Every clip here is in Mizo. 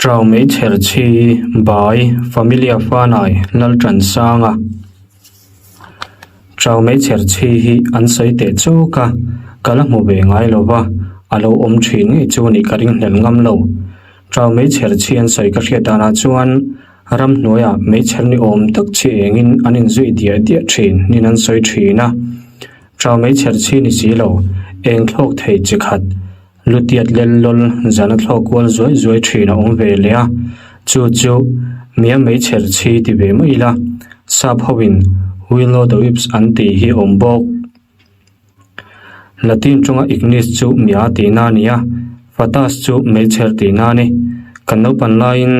Trau Meichher Chhi Bai Familia Fanai Lalṭansanga Trau Meichher Chhi hi an sawi teh chawk a, ka la hmu ve ngai lo va, a lo awm ṭhin ngei chu nih ka ringhlel ngam lo. Trau Meichher Chhi an sawi ka hriat danah chuan ramhnuaiah meichher ni awm tak chhi engin an inzui diah diah ṭhin niin an sawi ṭhin a. Trau Meichher Chhi ni si lo, eng thlawk thei chi khat. Lutiat lel lawl zana thlawk kual zuai zuai thin a awm ve leh a, chu chu Mia meichher chhi ti ve mai ila, sap hoin Will o the Wisps an tih hi a awm bawk. Latin tawnga ignis chu mia tihna a ni a, fatas chu meichher tihna a ni. Kan naupan laiin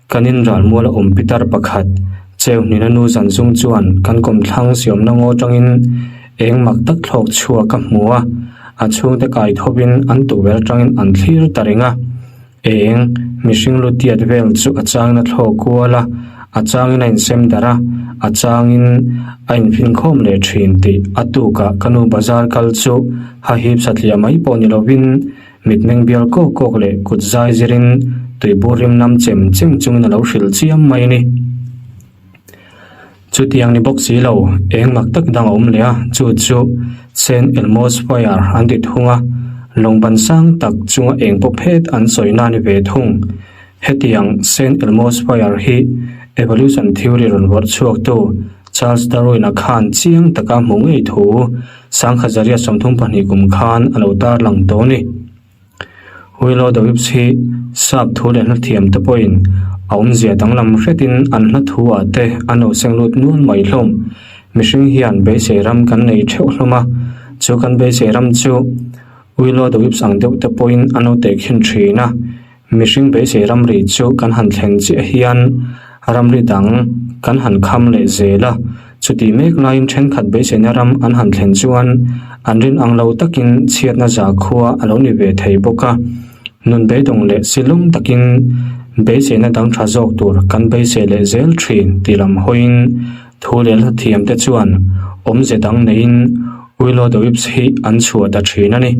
Kan in ralmual a awm pitar pakhat, Cheuhnina nu zan zung chuan kan kawmthlang siamna ngaw atangin eng mak tak thlawk chhuak a hmu a, a chhungte kai thawpin an tukverh atangin an thlir ta reng a. Eng, mihring lu tiat vel chu a changin a thlawk kual a, a changin a insem darh a, a changin a infinkhawm leh thin tih a tukah ka nu bazar kal chu hahip satliah mai pawh ni lovin Mitmeng bial kawk kawk leh kut zai zirin tuibur rim nam chem chem chungin a lo hrilh chiam mai a ni. Chutiang ni bawk si lo, eng mak tak dang a awm leh a, chu chu Saint Elmo's Fire an ti thung a, lawng ban sang tak chunga eng pawp het an sawi na a ni ve thung. Hetiang Saint Elmo's Fire hi evolution theory rawn vawrh chhuaktu Charles Darwin-a khan chiang taka hmuh ngei thu Sangha Zaria 32 kum khan a lo tarlang tawh a ni. Will o the Wisps hi sap thu leh hla thiam te pawhin a awmzia danglam hretin an hla thu ah te an lo seng lut nual mai hlawm. Mihring hian beisei ram kan nei theuh hlawm a, chu kan beisei ram chu Will o the Wisps ang deuh te pawhin an lo tehkhin thin a. Mihring beisei ramri chu kan han thlen chiah hian ramri dang kan han kham leh zel a, chutih mek laiin thenkhat beiseina ram an han thlen chuan an rin ang lo takin chhiatna zakhua a lo ni ve thei bawk a. Nun beidawng leh silum takin beiseina dang tha zawk tur kan beisei leh zel thin tih lam hawiin thu leh hla thiamte chuan awmze dang neiin Will o the Wisps hi an chhuah ta thin a ni.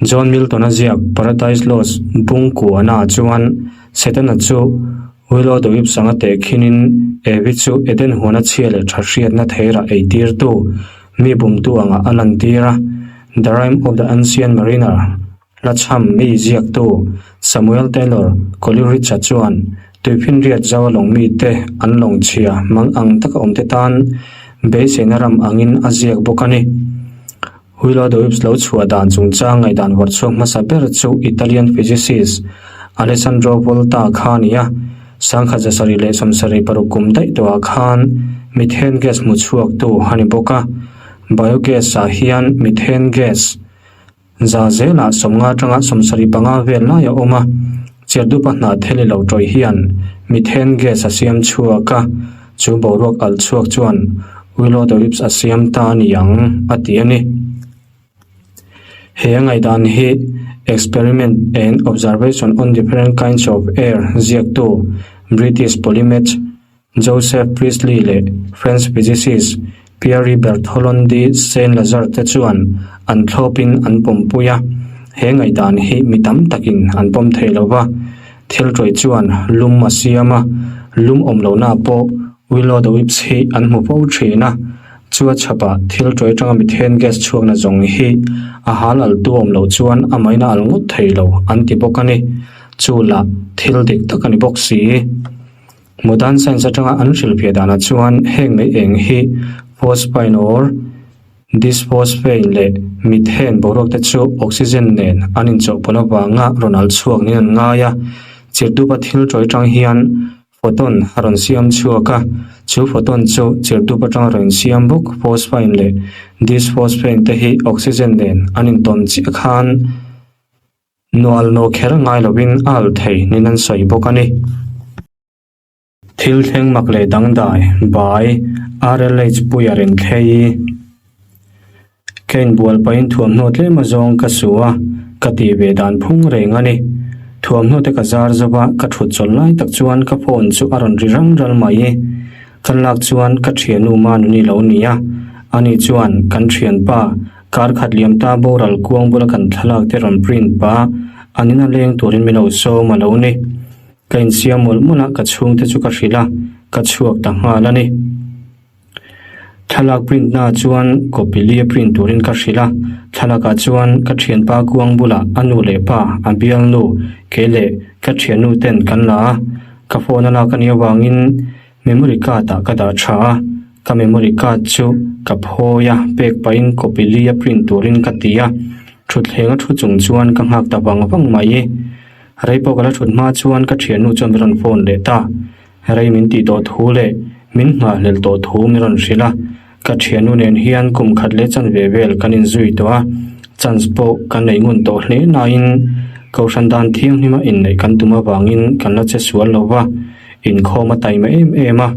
John Milton-a ziak Paradise Lost bung kuahnaah chuan Setana chu Will o the Wisps anga tehkhinin Evi chu Eden huana chhia leh tha hriatna theirah eitirtu, mi bumtu angah a lantir a. The Rime of the Ancient Mariner hla chham mi ziaktu Samuel Taylor Coleridge-a chuan tuifinriat zau a lawng mite an lawng chhia mang ang taka awmte tan beiseina ram angin a ziak bawk a ni. Will o the Wisps lo chhuah dan chungchang ngaihdan vawrh chhuak hmasa ber chu Italian physicist Alessandro Volta kha a ni a, 1776 kum daih tawhah khan methane gas hmu chhuaktu a ni bawk a. Biogas ah hian methane gas za zelah 50 atanga 75 vel lai a awm a, Chiardupa hnah thel i lo tawih hian methane gas a siam chhuak a, chu boruak alh chhuak chuan Will o the Wisps a siam ta a ni ang, a ti a ni. He a ngaihdan hi Experiment and Observation on Different Kinds of Air ziaktu British polymath Joseph Priestley leh French physicist Pierre Bertholon de Saint-Lazare te chuan an thlawpin an pawmpui a. He ngaihdan hi mi tam takin an pawm thei lo va, thil tawih chuan lum a siam a, lum awm lohna pawh Will o the Wisps hi an hmu fo thin a, chu a chhapah thil tawih atanga methane gas chhuakna zawng hi a hal altu awm loh chuan a maina al ngawt thei lo an ti bawk a ni. Chu lah thil dik tak a ni bawk si. Modern science atanga an hrilhfiah danah chuan heng mai eng hi phosphine or disphosphane leh methane boruak te chu oxygen nen an inchawhpawlh avanga rawn al chhuak niin an ngai a. Chirhdupa thil tawih atang hian photon a rawn siam chhuak a, chu photon chu chirhdup atanga rawn insiam bawk phosphine leh disphosphane te hi oxygen nen an intawn chiah khan Nual no kher ngai lovin a al thei niin an sawi bawk a ni. Thil thleng mak leh dangdai, bai, RLH puia rin thlei i ka inbual pahin thuamhnaw tlem azawng ka su a, ka tih ve dan phung reng a ni. Thuamhnaw te ka zar zo va, ka thut chawlh lai tak chuan ka phone chu a rawn ri rang ral mai i ka lak chuan ka thiannu Manuni lo ni a, ani chuan kan thianpa Kar khat liam ta boral kuang bula kan thlalak te rawn print pa An ina leng turin min lo sawm a lo ni. Ka insiam mawlh mawlh a, ka chhungte chu ka hrilh a, ka chhuak ta nghal a ni. Thlalak print na chuan copy li a print turin ka hrilh a, thlalakah chuan ka thianpa kuang bulah a nu leh pa, a bialnu, kei leh ka thiannu ten kan la a, ka phone a lak a nih avangin memory card ah ka dah tha a, ka memory card chu ka phawi a, pek pahin copy li a print turin ka ti a, thutthleng a thu chung chuan ka nghak ta vang vang mai. Rei pawh ka la thut hma chuan ka thiannu chuan min rawn phone leh ta. Rei min tih tawh thu leh min nghahhlelh tawh thu min rawn hrilh a, ka thiannu nen hian kum khat leh chanve vel kan inzui tawh a, chance pawh kan nei ngun tawh hle nain Kohhran dan thianghlima inneih kan tum avangin kan la che sual lo va, inkhawm a taima em em a,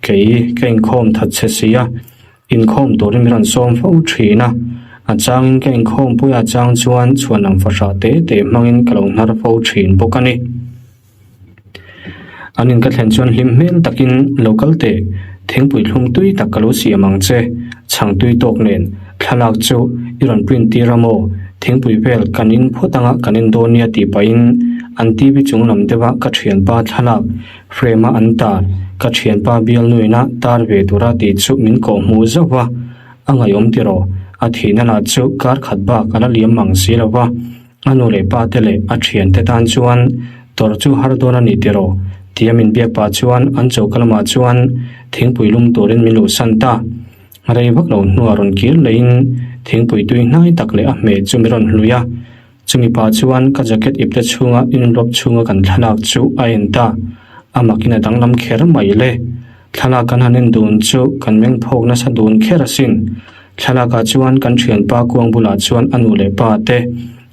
kei ka inkhawm that che si a, inkhawm turin min rawn sawm fo thin a, a changin ka inkhawm pui a chang chuan chhuanlam fahrah te te hmangin ka lo hnar fo thin bawk a ni. An in ka thlen chuan hlim hmel takin lo kal teh, thingpui thlum tui tak ka lo siam ang che, chhang tui tawk nen thlalak chu i rawn print tir a maw, thingpui vel kan in phawt anga kan en dawn nia tih pahin an TV chung lam deuha ka thianpa thlalak frame a an tar, ka thianpa bialnuina tar ve tura tih chu min kawh hmuh zauh va, a ngaihawm tiraw, a thihna lah chu kar khat bak a la liam mang si lo va. A nu leh pa te leh a thiante tan chuan tawrh chu har dawn a ni tiraw? Tia min biak pah chuan an choka lamah chuan thingpui lum turin min luhsan ta. Rei vak lo hnuah rawn kir leiin thingpui tui hnai tak leh a hmeh chu mi rawn hlui a. Chumi pah chuan ka jacket ipte chhunga inlawp chhunga kan thlalak chu a en ta. A makin a danglam kher mai le. Thlalak kan han en dun chu kan meng phawk nasa dun kher asin. Thlalakah chuan kan thianpa kuang bulah chuan a nu leh pa te,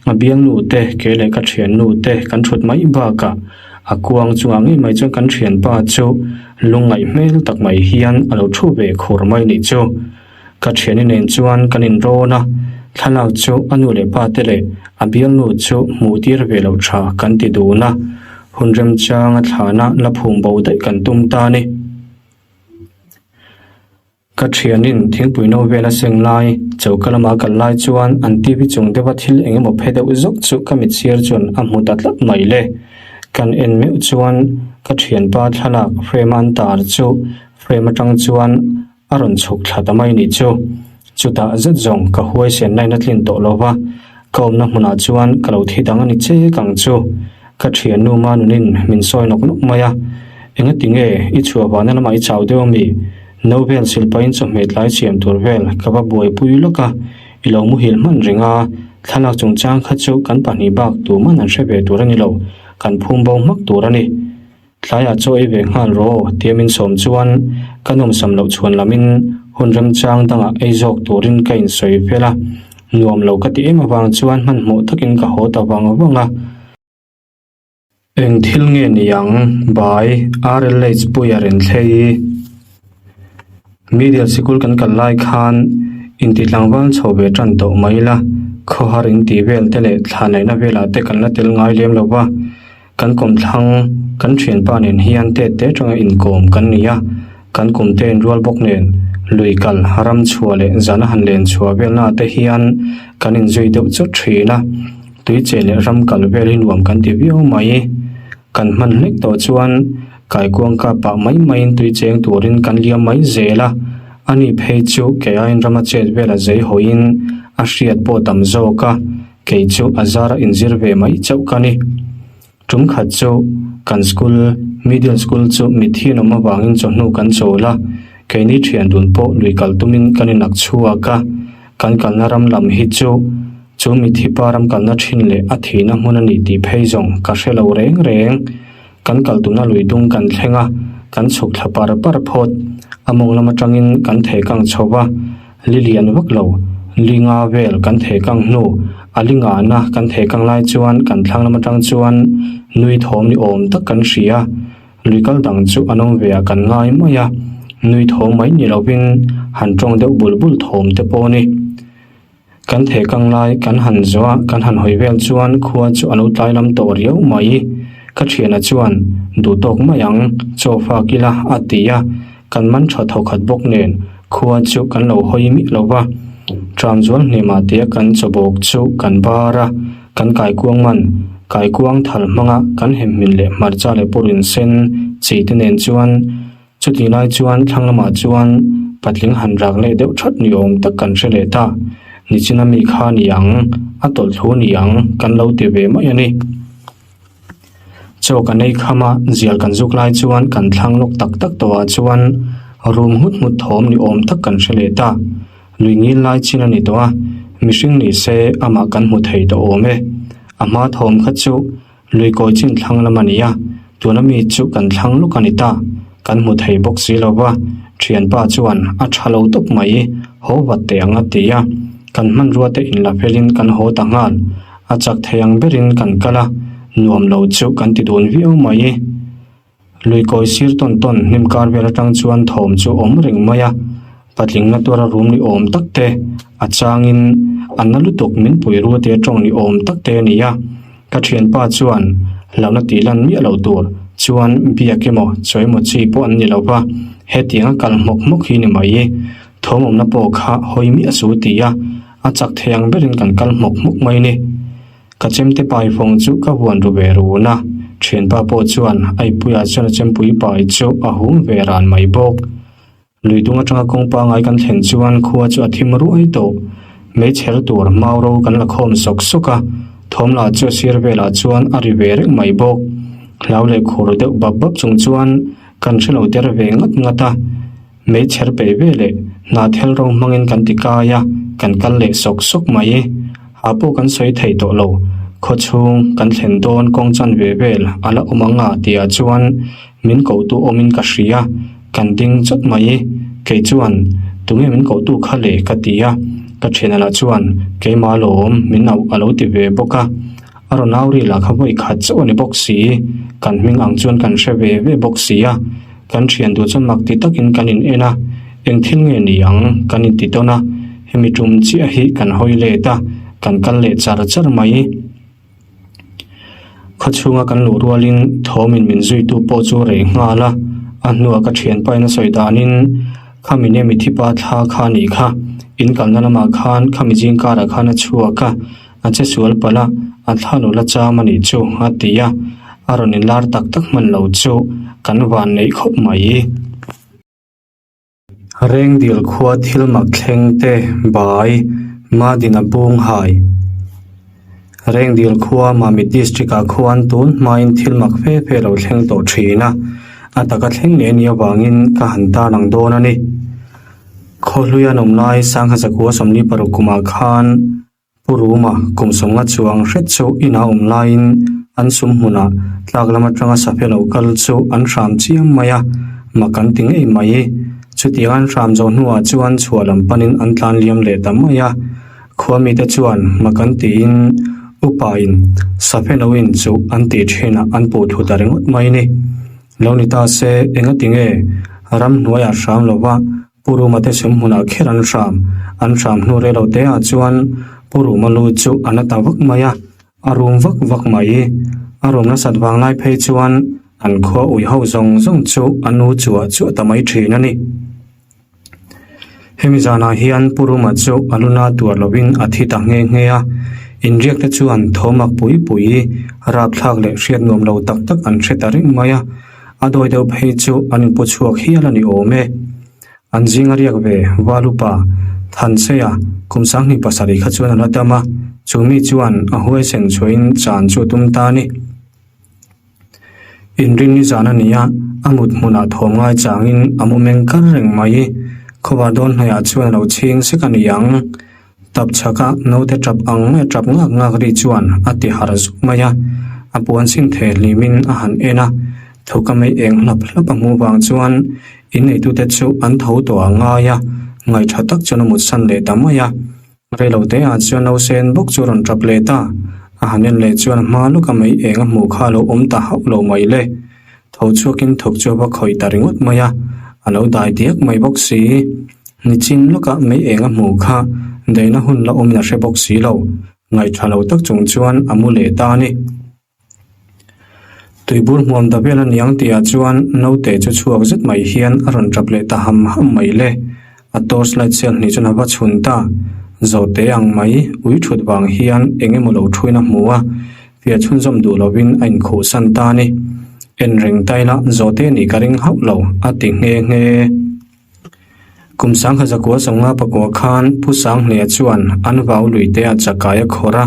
a bialnu te, kei leh ka thiannu te kan thut mai bakah a kuang chungah ngei mai chuan kan thianpa chu lungngaih hmel tak mai hian a lo thu ve khur mai nih chu. Ka thiani nen chuan kan inrawn a, thlalak chu a nu leh pa te leh a bialnu chu hmuh tir ve loh tha kan ti dun a, hun remchanga thlana la phum bo daih kan tum ta a ni. Ka thianin thingpui no vel a seng lai, choka lama kal lai chuan an TV chung deuha thil eng emaw phe deuh zawk chu ka mit sir chuan a hmu ta tlat mai le. Kan en meuh chuan ka thianpa thlalak frame a an tar chu frame atang chuan a rawn chhuk thla ta mai nih chu. Chutah zet zawng ka huaisen lain a tlin tawh lo va, ka awmna hmunah chuan ka lo thi dang a ni chek ang chu. Ka thiannu Manunin min sawi nawk nawk mai a, Engati nge i chhuah vahna lamah i chau deuh ami? No vel silpain chawhmeh tlai siam tur vel ka va buaipui lawk a, i lo muhil hman reng a, thlalak chungchang kha chu kan pahnih bak tuman an hre ve tur a ni lo, kan phum bo hmak tur a ni. Tlaiah chaw ei ve nghal rawh tia min sawm chuan ka nawmsam loh chhuan lamin hun remchang dangah ei zawk turin ka insawi fel a, nuam lo ka ti em avang chuan hmanhmawh takin ka haw ta vang vang a. Eng thil nge ni ang? By RLH Puia Renthlei Middle sikul kan kal lai khan inti tlangval chho ve tan tawh mai ila, khawhar inti vel te leh thla neihna velah te kan la tel ngai lem lo va, kan kawmthlang kan thianpa nen hian tet te atanga inkawm kan ni a, kan kum te inrual bawk nen lui kal ram chhuah leh zana han len chhuah velna te hian kan inzui deuh chawt thin a. Tuiche leh ram kal vel hi nuam kan ti viau mai. Kan hman hlek tawh chuan kaikuang kap pah mai maiin tui cheng turin kan liam mai zel a, ani phei chu kei aiin rama chet vel a zei hawiin a hriat pawh tam zawk a, kei chu a zara inzir ve mai chauh ka ni. Tum khat chu kan school, middle school chu mitthi an awm avangin chawhnu kan chawl a, keini thian dun pawh lui kal tumin kan inak chhuak a, kan kalna ram lam hi chu chu mitthi pa ram kalna thin leh a thihna hmun a ni tih phei zawng ka hre lo reng reng. Kan kal tumna lui dung kan thleng a, kan chhuk thla par par phawt. A mawng lam atangin kan thei kang chho va. Li lian vak lo, li nga vel kan thei kang hnu, a li ngahna kan thei kang lai chuan kan thlang lam atang chuan nui thawm ni awm tak kan hria. Lui kal dang chu an awm ve ah kan ngai mai a, nui thawm mai ni lovin han tawng deuh bul bul thawm te pawh a ni. Kan thei kang lai kan han zawh a, kan han hawi vel chuan khua chu a lo tlai lam tawh riau mai. Ka thiana chuan, Duh tawk mai ang, chaw fak ila a ti a, kan man tha thawkhat bawk nen khua chu kan lo hawi miah lo va. Tramzual hnemah tia kan chawbawk chu kan bar a, kan kaikuang man. Kaikuang thal hmanga kan hem hmin leh hmarcha leh pawrin sen chi te nen chuan chutih lai chuan thlang lamah chuan patling han rak leh deuh that ni awm tak kan hre leh ta. Nichina mi kha ni ang, a tawlh thu ni ang kan lo ti ve mai a ni. Chaw kan ei kham a, zial kan zuk lai chuan kan thlang lawk tak tak tawhah chuan rum nghut nghut thawm ni awm tak kan hre leh ta. Lui ngil lai chin a ni tawh a, mihring ni se amah kan hmu thei tawh awm e. A hma thawm kha chu lui kawi chin thlang lam a ni a, tuna mi chu kan thlang lawk a ni ta. Kan hmu thei bawk si lo va, thianpa chuan a tha lo tawp mai, haw vat teh ang a ti a. Kan hmanrua te inla felin kan haw ta nghal. A chak thei ang berin kan kal a, nuam lo chu kan ti dun viau mai. Lui kawi sir tawn tawn hnim kar vel atang chuan thawm chu awm reng mai a, patling na tuara rum ni awm tak te, a changin a na lutuk min pui ru te tawng ni awm tak te a ni a. Ka thianpa chuan hlauhna tih lan miah loh tur chuan biak emaw chaw emaw chi pawh an ni lo va, hetiang a kal hmawk hmawk hi ni mai. Thawm awmna pawh kha hawi miah su ti a, a chak thei ang berin kan kal hmawk hmawk mai ni. Ka chemte pai fawng chu ka huan ru ve run a, thianpa pawh chuan a ipuiah chuan a chempui pai chu a hum ve ran mai bawk. Lui dung atanga kawng pangai kan thlen chuan khua chu a thim ruai tawh. Meichher tur mau ro kan la khawm sawk sawk a, thawm lah chu a sir velah chuan a ri ve reng mai bawk. Hlau leh khur deuh bap bap chung chuan kan hrelo der ve ngat ngat a. Meichher peih ve leh hna thel ro hmangin kan ti kai a, kan kal leh sawk sawk mai. Ha pawh kan sawi thei tawh lo. Khawchhung kan thlen dawn kawng chan ve vel a la awm ang a tihah chuan min kohtu awmin ka hria, kan ding chawt mai. Kei chuan, Tunge min kohtu kha le? ka ti a, ka thiana lah chuan, Keimah lawm, min auh a lo ti ve bawk a. A rawn au ri lah kha vawi khat chauh a ni bawk si, kan hming ang chuan kan hre ve ve bawk si a, kan thian duh chuan mak ti takin kan in en a, eng thil nge ni ang kan in ti tawn a, hemi tum chiah hi kan hawi let a, kan kal leh char char mai. Khawchhunga kan luh rualin thawmin min zuitu pawh chu rei nghal a, a hnuah ka thianpain a sawi danin, Khami nge mithi pa thla kha nih kha, in kalna lamah khan khami zingkarah khan a chhuak a, A che sual palh a, a thla lo la cham a nih chu a ti a, a rawn inlar tak tak hman lo chu kan van neih khawp mai. Rengdil khua thil mak thleng te bai Madina bung hai. Rengdil khua Mamit District ah khuan tun hmain thil mak fe fe lo thleng tawh thin a, a taka thleng leh nia vangin ka han tarlang dawn a ni. Khawhlui an awm lai Sangha Zakua 46 kumah khan Pu Ruma kum sawmnga chuang hret chu inah awm laiin an sum hmunah tlak lam atanga safe lo kal chu an hram chiam mai a, mak an ti ngei mai. Chutiang an hram zawh hnuah chuan chhuah lam panin an tlan liam leh ta mai a. Khua mite chuan mak an tiin upain safe lo in chu an tih thinah an puh thlu ta ringawt mai ni. Lo ni ta se engati nge ramhnuaiah hram lova Pu Ruma te sum hmunah kher an hram. An hram hnu rei lo te ah chuan Pu Ruma lu chu a na ta vak mai a, a rum vak vak mai. A rum nasat vang lai phei chuan an khua ui ho zawng zawng chu a nu chuah chuah ta mai thin a ni. Hemi zanah hian Pu Ruma chu a lu na tuar lovin a thi ta nghe nghe a. Inriak te chuan thawmak pui pui, rapthlak leh hriat nuam lo tak tak an hre ta reng mai a. A dawi deuh phei chu an inpu chhuak hial a ni awm e. An zing a riak ve, Valupa, Thanseia, kum 27 kha chuan a la dam a, chu mi chuan a huaisen chhuahin chan chu a tum ta a ni. Inrin ni zan a ni a, a mut hmunah thawm ngai changin a mu meng kar reng mai. Khawvar dawn hnaihah chuan a lo chhing sek a ni ang. Tap chhaka naute tap ang mai tap ngak ngak ri chuan a ti harh zuk mai a, a puan sin thei hlimin a han en a, thuka mei eng hlap hlap a hmuh vang chuan inneitute chu an tho tawh a ngai a, ngaihṭha tak chuan a mutsan leh ta mai a. Reiloteah chuan nausen bawk chu a rawn tap leh ta, a han en leh chuan a hma lawka mei eng a hmuh kha a lo awm ta hauh lo mai le. Tho chhuakin thuk chu a va khawih ta ringawt mai a, a lo dai diak mai bawk si. Nichin lawkah mei eng a hmuh kha daihna hun la awmin a hre bawk si lo. Ngaihṭha lo tak chung chuan a mu leh ta a ni. Tuibur hmuam ta vel a niang tihah chuan naute chu chhuak zet mai hian a rawn ṭap leh ta ham ham mai le. A torch light cell hnih chuan a va chhun ta. Zawhte ang mai ui ṭhut vang hian eng emaw lo ṭhuin a hmu a. Fiah chhunzawm duh lovin a inkhuhsan ta a ni. En reng ta ila zawhte nih ka ring hauh lo, a ti nghe nghe. Kum sangha zakua sawmnga pakua khan Pu Sanghlea chuan an vau lui te a chakai a khawrh a.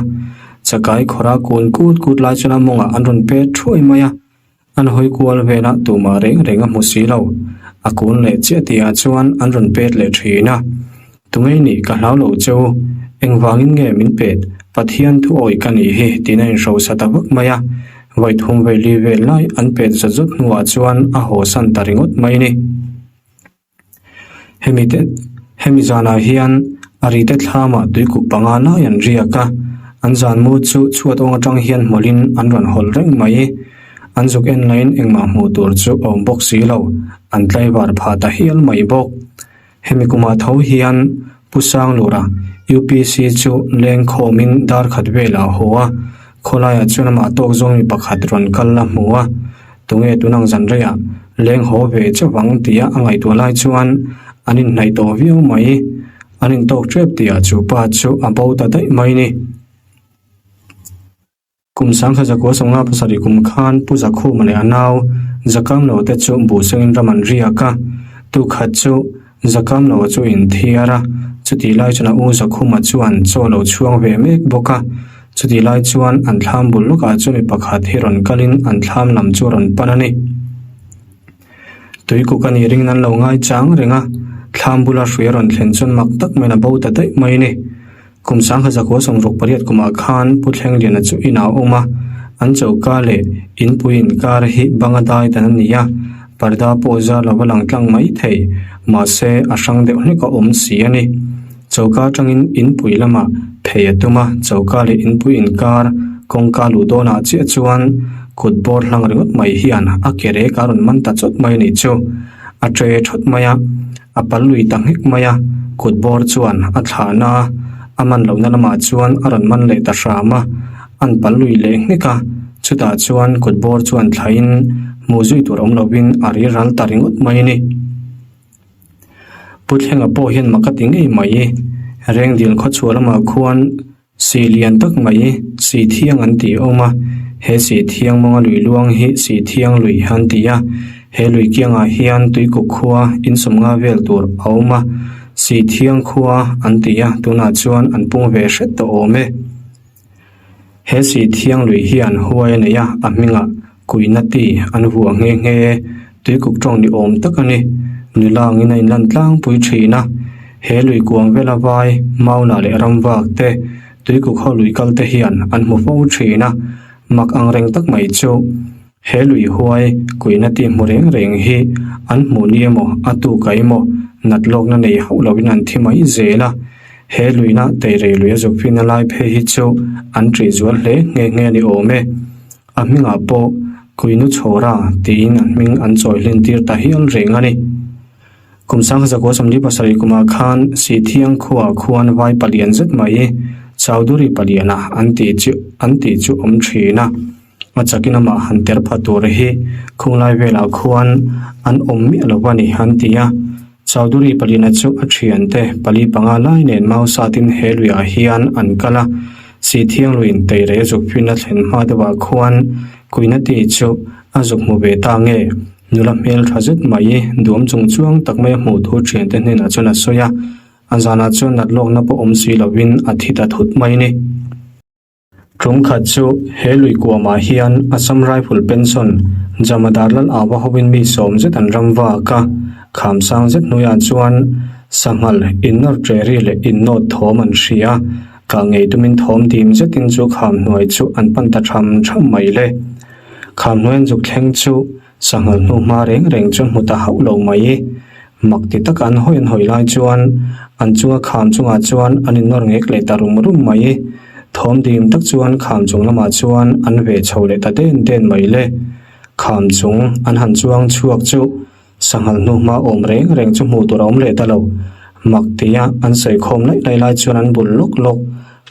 Chakai khawrh a kun kut kut lai chuan a mawngah an rawn pet thuai mai a. An hawi kual velah tumah reng reng a hmu si lo. A kun leh chiah tihah chuan an rawn pet leh thin a. Tungei nih ka hlau lo che u, engvangin nge min pet, Pathian thu awih ka nih hi tiin a inhrosa ta vak mai a. Vawi thum vei li vel lai an pet zawt zawt hnuah chuan a hawsan ta ringawt mai a ni. Hemi te hemi zanah hian a ri te thlamah tuikuk panga lai an riak a, an zan mu chu chhuat awng atang hian hmawlhin an rawn hawlh reng mai. An zuk en laiin engmah hmuh tur chu a awm bawk si lo, an tlaivar phah ta hial mai bawk. Hemi kumah tho hian Pu Sanglura, UPC chu lengkhawmin dar khat velah a haw a, khawlaiah chuan amah tawk zawng mi pakhat rawn kal a hmu a. Tunge tunang zan reiah leng haw ve chauh ang tia a ngaihtuah lai chuan an inhnaih tawh viau mai. An intawk tep tihah chu pa chu a bo ta daih mai ni. Kum sangkha zakua sawmnga pasarih kum khan Pu Zakhuma leh a nau Zakamlo te chu buhsengin ram an riak a. Tukhat chu Zakamlo chu inthiar a, chutih lai chuan a u Zakhuma chuan chaw lo chhuang ve mek bawk a. Chutih lai chuan an thlam bul lawkah chu mi pakhat hi rawn kalin an thlam lam chu a rawn pan a ni. Tuikuk a nih ringin an lo ngai chang reng a, thlam bula hrui a rawn thlen chuan mak tak maiin a bo ta daih mai a ni. Kum sangha zakua sawmruk pariat kumah khan Pu Thlengliana chu inah a awm a, an choka leh inpui inkar hi banga dai dan a ni a, parda pawh zar lova lang tlang mai thei, mahse a hrang deuh hlek a awm si a ni. Choka atangin inpui lamah phei a tum a, choka leh inpui inkar kawngka luh dawnah chiah chuan kut bawr hlang ringawt mai hian a ke rek a rawn man ta chawt mai a nih chu. A ṭe thawt mai a, a pal lui ta nghek mai a, kut bawr chuan a thlahna a, a man lohna lamah chuan a rawn man leh ta hram a, an pal lui leh nghek a, chutah chuan kut bawr chuan thlahin hmuh zui tur awm lovin a ri ral ta ringawt mai a ni. Pu Thlenga pawh hian mak a ti ngei mai. Rengdil khawchhuah lamah khuan si lian tak mai si thiang an tih a awm a, he si thiang mawnga lui luang hi si thiang lui an ti a, he lui kiangah hian tuikuk khua insawmnga vel tur a awm a, si thiang khua an ti a, tunah chuan an pung ve hret tawh awm e. He si thiang lui hian huai a nei a, a hmingah Kuina ti an vuah nghe nghe. Tuikuk tawng ni awm tak a ni. Nula angin a inlan tlangpui thin a. He lui kuang vela vai, Mauna leh Ramvak te, Tuikuk ho lui kal te hian an hmu fo thin a. Mak ang reng tak mai chu he lui huai Kuina ti hmu reng reng hi an hmuh ni emaw a tuk a emaw nat lawkna nei hauh loin an thi mai zel a. He luina teirei lui a zuk finna lai phei hi chu an ṭih zual hle nghe nghe a ni awm e. A hmingah pawh Kuinu Chhawra tiin an hming an chawi hlen tir ta hial reng a ni. Kum sangha zakua sawmli pasarih kumah khan Sithiang khuaah khuan vai palian zet mai Chowdhury paliana an tih chu an tih chu awm thin a. A chakin amah han ter pha tur hi khunglai velah khuan an awm miah lo a ni an ti a. Chowdhury paliana chu a thiante pali panga lai nen Mausatin he luiah hian an kal a. Sithiang luiin teirei a zuk finna thlen hma deuhah khuan Kuinati chu a zuk hmu ve ta nge? Nula hmel tha zet mai duam chung chuang tak mai a hmuh thu thiante hnenah chuan a sawi a. A zanah chuan nat lawkna pawh awm si lovin a thi ta thut mai a ni. Tum khat chu he lui kuamah hian Assam Rifle pension Jamadar Lal Ava hovin mi sawm zet an ram vak a, kham sang zet hnuaiah chuan sanghal innawr ṭeri leh innawt thawm an hria. Kah ngei tumin thawm dim zetin chu kham hnuai chu an pan ta ṭham ṭham mai le. Kham hnuai an zuk thleng chu Sanghal hnu hma reng reng chu hmu ta hauh lo mai. Mak ti taka an hawi an hawi lai chuan an chunga kham chungah chuan an innawr ngek leh ta rum rum mai. Thawm dim tak chuan kham chung lamah chuan an ve chho leh ta den den mai le. Kham chung an han chuang chhuak chu sanghal hnu hma awm reng reng chu hmuh tur a awm leh ta lo. Mak tia an sawi khawm laih laih lai chuan an bul lawk lawk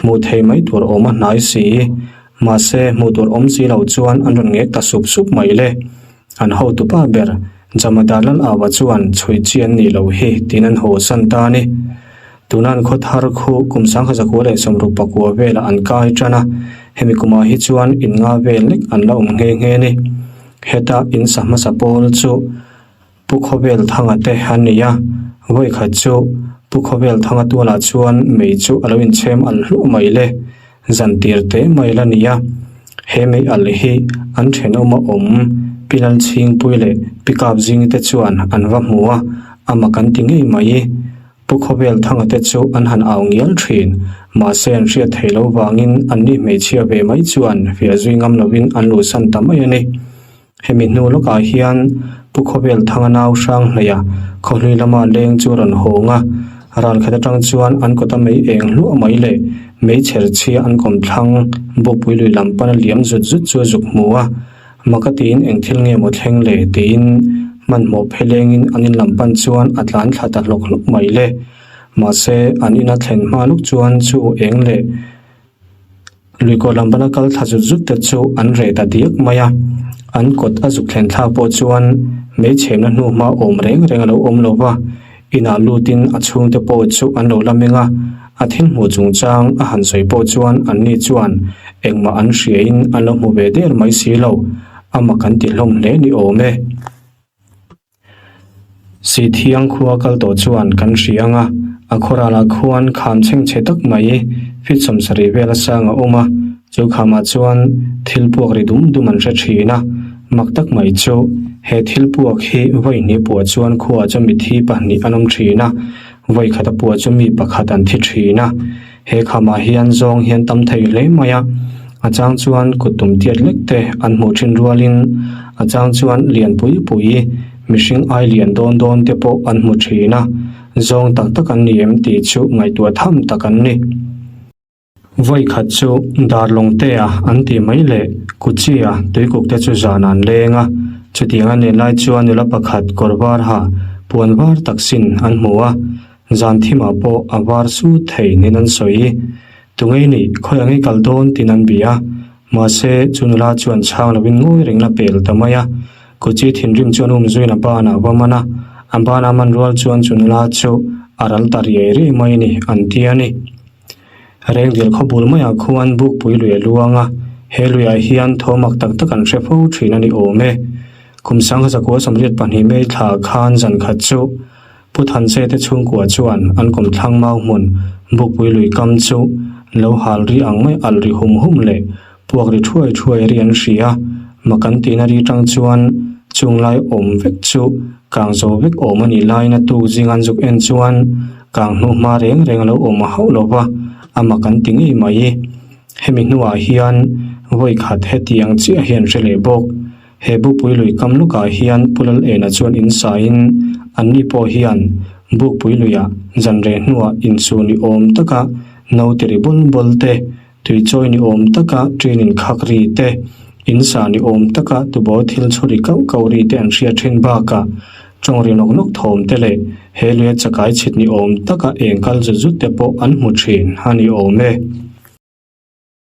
hmuh thei mai tur awm a hnai si. Mahse, hmuh tur awm si lo chuan an rawn ngek ta sup sup mai le. An hotupa ber, Jamadar Lal Awa chuan chhui chi an nih loh hi tiin an haw san ta a ni. Tuna an khaw thar khu kum sangha zakua leh sawmruk pakua velah an kai tan a. Hemi kumah hi chuan in nga vel lek an la awm nghe nghe a ni. Heta in sa hmasa pawl chu Pu Khawvel Thanga te an ni a, vawi khat chu Pu Khawvel Thanga tualah chuan mei chu a lo inchhem alh hluah mai le, zan tir teh mai la ni a. He mei alh hi an thenawma awm Pi Lalchhingpui leh Pi Kapzingi te chuan an va hmu a, a mak an ti ngei mai. Pu Khawvel Thanga te chu an han au ngial thin, mahse an hriat theih loh vangin anni hmeichhia ve mai chuan fiah zui ngam lovin an luhsan ta mai a ni. Hemi hnu lawkah hian Pu Khawvel Thanga nau hrang hleia khawhlui lama leng chu rawn hawng a, ral khat atang chuan an kawta mei eng hluah mai leh mei chher chhia an kawm thlang Bukpui lui lam pana liam zut zut chu a zuk hmu a, Maka tiin eng thil nge maw thleng le tiin hmanhmawh phe lengin an in lam pan chuan a tlan thla ta hlawk hlawk mai le. Mahse an ina thlen hma luk chuan chu eng leh luikawh lam pana kal thla zut zut te chu an reh ta diak mai a. An kawt a zuk thlen thlak pawh chuan meichhemna hnu hma awm reng reng a lo awm lo va. Inah lutin a chhungte pawh chu an lo la meng a, a thil hmuh chungchang a han sawi pawh chuan anni chuan engmah an hriain an lo hmu ve der mai si lo, a mak an ti hlawm hle ni awm e. Sithiang khua kal tawh chuan kan hria ang a, a khawralah khuan kham chhengchhe tak mai feet 70 vel a sang a awm a, chu khamah chuan thil puak ri dum dum an hre thin a, Mak tak mai chu, he thil puak hi vawi hnih puah chuan khuaah chuan mithi pahnih an awm thin a, vawi khata puah chu mi pakhat an thi thin a. He khamah hian zawng hian tam thei hle mai a, a chang chuan kut tum tiat lek te an hmuh thin rualin a chang chuan lian pui pui, mihring ai lian dawn dawn te pawh an hmu thin a, zawng tak tak an ni em tih chu ngaihtuah tham tak an ni. Vawi khat chu Darlawngtea an tih mai leh Kuchia tuikuk te chu zan an leng a, chutiang a nen lai chuan nula pakhat kawr var ha puan var tak sin an hmu a, zan thimah pawh a var sut thei niin an sawi. Tungei nih khawi ang i kal dawn tiin an bia a, mahse chu nula chuan chhang lovin ngawi reng la pel ta mai a, Kuchi thinrim chuan um zuiin a banah va man a, a bana man rual chuan chu nula chu a ral ta riai riai mai a ni an ti a ni. Rengdil khaw bul maiah khuan Bukpui lui a luang a, he luiah hian thaw mak tak tak an hre fo thin a ni awm e. Kum sangha zakua 82 May thla khan zan khat chu Pu Thanse te chhungkua chuan an kawmthlang mau hmun Bukpui lui kam chu lo hal ri ang mai alh ri hum hum leh puak ri thuai thuai ri an hria a, mak an tihna ri tang chuan chung lai awm vek chu kang zo vek awm a nih laiin a tuk zing an zuk en chuan kang hnu hma reng reng a lo awm a hauh lo va, a mak an ti ngei mai. Hemi hnuah hian vawi khat hetiang chiah hian hre leh bawk. He Bukpui lui kam lukah hian Pu Lalena chuan in saiin anni pawh hian Bukpui luiah zan reh hnuah insu ni awm taka naute ri bawl bawl te, Tui chawi ni awm taka ṭin in khak ri te, in sa ni awm taka tubo thil chhu ri kauh kauh ri te an hriat ṭhin bakah ṭawng ri nawk nawk thawm te leh he luia chakai chhit ni awm taka eng kal zut zut te pawh an hmu ṭhin a ni awm e.